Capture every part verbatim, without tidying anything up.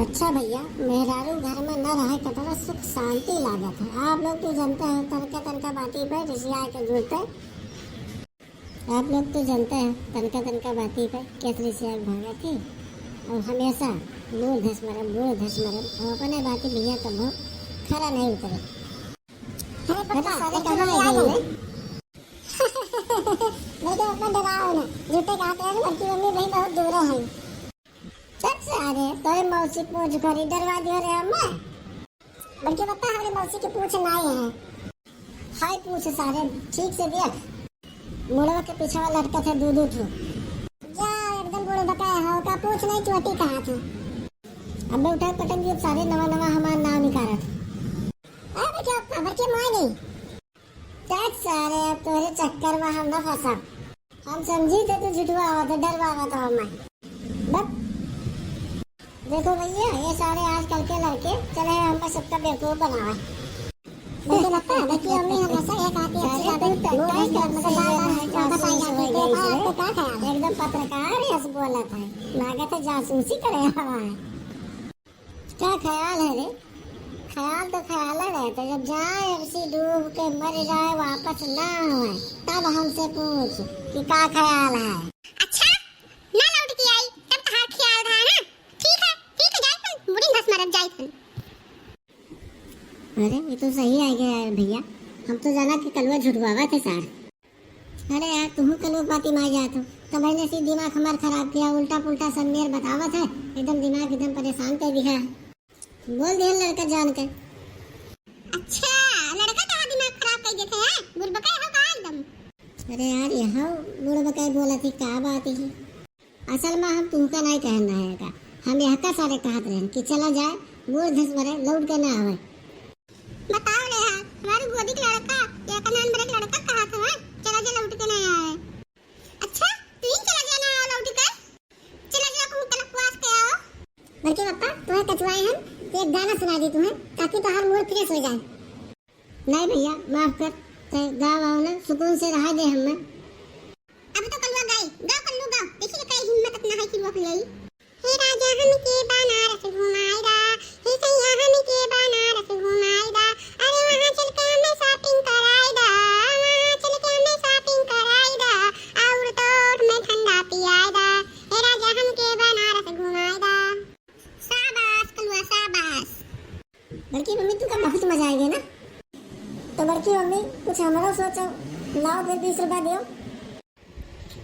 अच्छा भइया, मेहरारू घर में न रहे, कितना सुख शांति लागत है। आप लोग तो जानते हैं, तनका तनका बाती पे रिसिया के जुड़ते। आप लोग तो जानते हैं, तनका तनका बाती पे कैसे रिसिया के भागत है। और हमेशा बूढ़ धस मरम, बूढ़ धस मरम, और अपने बाती भइया कबो खरा नहीं उतरे। अरे पप्पा, सारे कहाँ आ गए रे? मैं तो अपना डराओ ना, झूठे कहते हैं, बड़की मम्मी भाई बहुत दूर है। चल सारे, तोरे मौसी पूछ करी, डरवा दियो रे अम्मा। बड़के पप्पा, हमरे मौसी के पूछ नाई है। हाय पूछ सारे, ठीक से देख। मुड़वा के पीछवा लटकत है दू दू ठो। जा, एकदम बूढ़ बकाया हो, का पूछ नहीं चोटी कहा था। अबे उठा पटक दियो सारे, नवा नवा हमार नाम निकारत। अरे बड़के पप्पा, बड़के माई नहीं। चल सारे, अब तोरे चक्कर में हम न फंसब। हम समझी थे तू झुठवा आवत है, डरवावत हो हमें। बस। देखो भइया, ये सारे आजकल के लड़के चले हैं हमको सबका बेवकूफ बनावे। बड़के पप्पा, बड़की मम्मी हमेशा एक आती अच्छी सारे बात है, तू तो मुंह तय बंद कर, कर मतलब बार बार जासूस हो बताई जाती है, गई से। आपको क्या ख्याल है? एकदम पत्रकार यस बोलत है, लागत है जासूसी करे हवा है। क्या ख्याल है रे? ख्याल तो ख्याल है, तो जब जाए उसी डूब के मर जाए, वापस ना आवे, तब हमसे पूछ कि का ख्याल है। अच्छा, ना लौट के आई, तब तहार ख्याल रहा ना। ठीक है, ठीक है, जाइत हन, बूढ़ी धस मरब, जाइत हन। अरे, ये तो सही आ गया यार भइया, हम तो जाना कि कलुआ झुठवावा थे सार। अरे यार, तुहू कलुआ बाती में आ जात हो। तब मैंने सी दिमाग हमार खराब किया, उल्टा पुल्टा सब मेर बतावत है, एकदम दिमाग एकदम परेशान कर दिया। बोल दिया लड़का जान के। अच्छा, लड़का तो दिमाग खराब कर देते हैं, बुड़बका हो का एकदम। अरे यार, यहाँ बुड़बका बोला थी, का बात है? असल में हम तुमका नहीं कहन रहे का, हम यहाँ का सारे कहत रहन कि चला जाए, बूढ़ धस मरे, लौट के ना आवे। बताओ रे यार, हमारे गोदी के लड़का, या का नाम बरे के लड़का कहा था, हाँ? चला जा लौट के ना आवे। अच्छा, तू ही चला जाना आओ लौट के। चला जा कहूँ तलक पुआस के आओ। बड़के पप्पा, तुम्हें कचुआए हम, तो एक गाना सुना दी तुम्हें, ताकि तुम्हारा मूड फ्रेश हो जाए। नहीं भइया, माफ कर, ते गाओ आओ ना, सुकून से रहा दे हमें। अब तो कलुआ गाई, गाओ कल्लू गाओ, देखी के कई हिम्मत इतना है कि वो ले आई। हे राजा हमके बनारस घुमाई दा, हे सैया हमके बनारस घुमाई दा, अरे वहाँ चल के हमें shopping कराई दा, वहाँ चल के हमें shopping कराई दा, और तो और मैं ठंडा पियाई दा, हे राजा हमके बनारस घुमाई दा। शाबाश कलुआ, शाबाश। बड़की मम्मी, तुमका बहुत मजा आएगा ना? तो बड़की मम्मी, कुछ हमरो सोचो, लाओ फिर बीस रुपया दियो।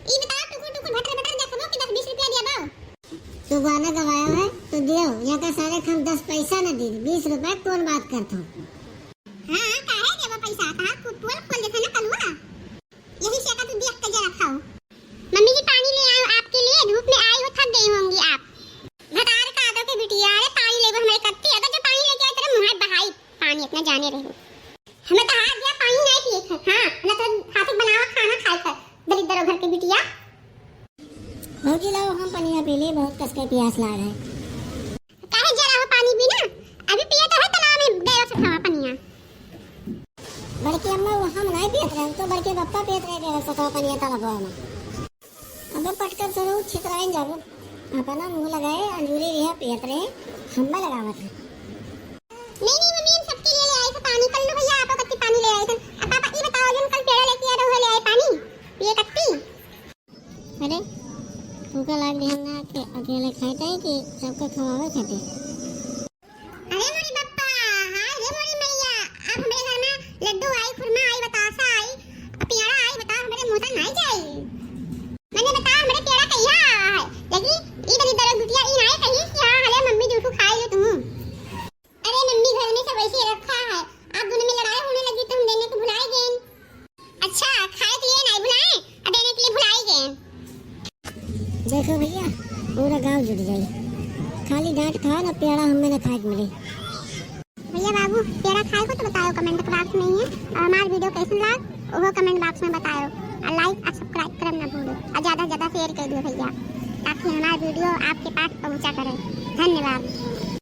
ई बताओ, टुकुर टुकुर भटर भटर देखबो कि दस बीस रुपया देबो? तू गाना गवायो है तो दियो, यहाँ का सारे हम दस पैसा न दी, बीस रुपया कौन बात करत हो? हाँ, काहे देबो पैसा? तहार खूब पोल खोल देथे ना कलुआ। यही से का तू देख के जरा खाओ। मम्मी जी, पानी ले आऊं आपके लिए? धूप में आई हो, थक गई होंगी आप। भतार कादो के बिटिया, अरे पानी लेबो हमरे कत्ती, अगर जो पानी लेके आए तेरे मुँह बहाई पानी इतना जाने रहे हो। हमें तो हाथ दिया पानी नहीं पिए थे, हाँ, ना तो हाथ बनावा खाना खाए थे, दरिद्र घर के बिटिया। भौजी लाओ हम पनिया पी ले, बहुत कस के प्यास लाग है। काहे जरा हो पानी पीना, अभी पिए तो है तालाब में गए से खावा पनिया। बड़की अम्मा वो हम नहीं पियत रहे, तो बड़के पप्पा पियत रहे गए से खावा पनिया तालाब में। अबे पटकर सरो छितराइन जाबो। अपना मुंह लगाए अंजूरी रिहा पियत रहे, हम्मा लगावत है। नहीं, नहीं मम्मी, हम सबके लिए ले आई थे पानी। कल्लू भैया, आपो कत्ती पानी ले आई थे। अब पापा, ई बताओ, जन कल पेड़ा लेके आ रहे हो, ले आए पानी? पिए कत्ती? अरे, तुमका लाग ध्यान ना कि अकेले खाए थे कि सबके खवावे खातिर? अरे मोरी बप्पा, हाय रे मोरी मैया, अब हमरे घर में लड्डू आई, खुरमा आई, बतासा आई, पेड़ा आई, बताओ हमरे मुंह से नाई जाई। मैंने बताओ हमरे पेड़ा कहिया आवा है, लेकिन ई दलिद्दर बिटिया ई नाई कही कि हाँ, हले मम्मी जूठू खाई ले तू। अरे मम्मी घर में सब ऐसे रखा है, आप दोनों में लड़ाई होने लगी तो हम देने को भुलाई गए। अच्छा, खाए के लिए नहीं भुलाए, और देने के लिए भुलाई गए। देखो भैया, पूरा गांव जुट जाई, खाली डांट खाओ ना, पेड़ा हमें ना खाए के मिले। भैया बाबू, पेड़ा खाए को तो बताओ comment box में ही है, और हमारा video कैसन लाग, वो comment box में बताओ, और like और subscribe करम ना भूलो, और ज़्यादा से ज़्यादा share कर दियो भैया, ताकि हमारा video आपके पास पहुँचा करे। धन्यवाद।